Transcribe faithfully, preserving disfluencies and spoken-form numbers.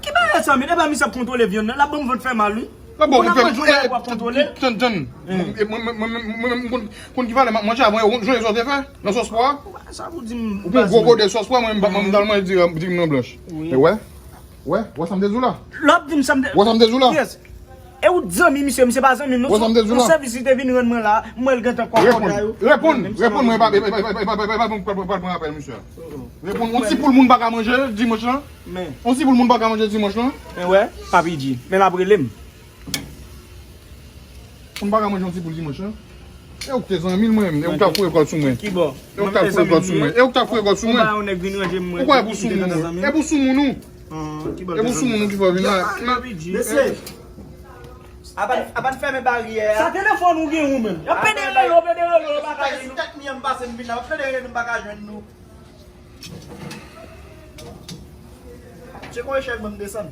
Ki bagay sa, men? E pa misye ap kontwole vyann nan, l ap ban m vant fè mal, wi. L ap ban m vant fè mal, wi. Tann, tann. Mwen, mwen, mwen, mwen, mwen, mwen konn, konn ki valè manje avan, ou jwenn sa w te fè nan sòs pwa? Sa pou di m. Ou pran gwo gode sòs pwa, mwen, mwen, mwen, mwen, mwen, di, di m nan blanch. Wi. E wè? Wè, wè sa m te di w la? L ap di m sa m te. Wè sa m te di w la? Yes. E ou t zanmi misye, misye pa zanmi m non. Wè sa m te di w la? Yon sèvis li te vin rann mwen la, m wè l gentan kòkòday yo. Reponn, reponn, reponn mwen, e pa, e pa, e pa pran apèl misye. Reponn, yon ti poul moun pa ka manje dimanch lan. Men. Yon ti poul moun pa ka manje dimanch lan. Men wè, Papi G, men l ap rele m. Moun pa ka manje yon ti poul dimanch lan. E ou k te zanmi l mwen, e ou k t ap foure kòd sou mwen. Ki bò? E ou k t ap foure kòd sou mwen. E ou k t ap foure kòd sou mwen. Ou pa yon nèg vin ranje m mwen. Ou kwè pou soumoun ou? E pou soumoun ou? E pou soumoun ou ki fè w vin la? Mesye, apan, apan fèmen baryè a. Sa telefòn ou gen ou menm? Y ap pede rele w, pede rele w, yo pa ka jwenn nou. Tèt mi an m pase m vin la, m ap pede rele nou, m pa ka jwenn nou. Tcheke yon echèl ban m desann.